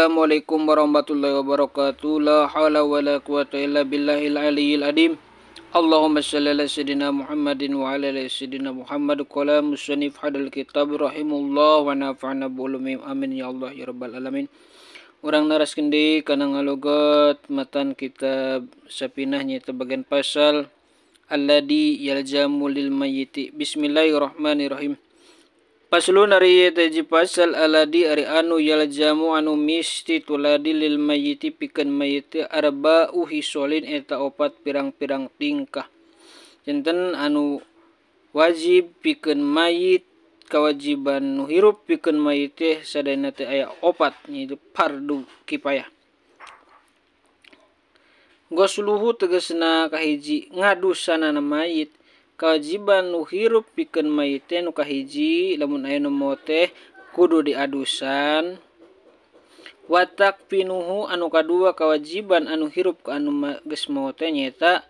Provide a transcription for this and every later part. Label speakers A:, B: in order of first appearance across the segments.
A: Assalamualaikum warahmatullahi wabarakatuh. La haula wala quwata illa billahil aliyyil adim. Allahumma shalli ala sayyidina Muhammadin wa ala ali sayyidina Muhammad. Qala musannif hadal kitab rahimullah wa nafa'ana bi ulumihim. Amin ya Allah ya rabbal alamin. Urang naraskeun deui kana ngalogot matan kitab Sapinah nyaeta bagian pasal alladzi yalzamu lil mayyiti. Bismillahirrahmanirrahim. Paslon ari hiji pasal aladi ari anu yalzamu anu misti tuladi lil mayyiti pikeun mayit arba'u hisolin eta opat pirang-pirang tingkah. Janten anu wajib pikeun mayit kewajiban nu hirup pikeun mayit teh sadayana teh aya opat nyaeta fardu kifayah. Gosluhu tegasna kahiji ngadusanana mayit. Kewajiban nu hirup pikeun mayit teh nu kahiji lamun aya nu maot teh kudu diadusan. Wa takfinuhu anu kadua kewajiban anu hirup ka anu geus maot teh nyaeta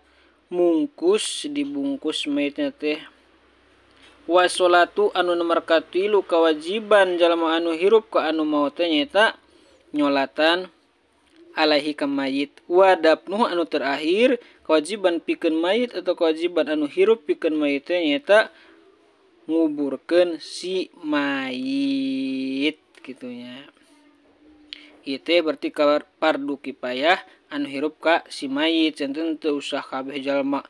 A: mungkus dibungkus mayitna teh. Wa sholatu anu nomor katilu kewajiban jalma anu hirup ka anu maot teh nyaeta nyolatan alaihi ka mayit. Wa dafnuhu anu terakhir kewajiban pikeun mayit atau kewajiban anu hirup pikeun mayit teh nyaeta nguburkeun si mayit kitunya. Ieu teh berarti fardu kifayah anu hirup ka si mayit. Janten teu usah kabeh jalma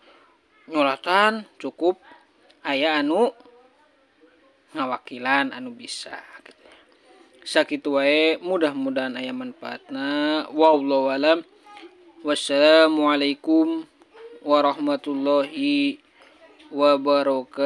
A: nyolatan, cukup aya anu ngawakilan anu bisa kitu. Sakitu wae, mudah-mudahan aya manfaatna. Wallahu alam. Wassalamualaikum warahmatullahi wabarakatuh.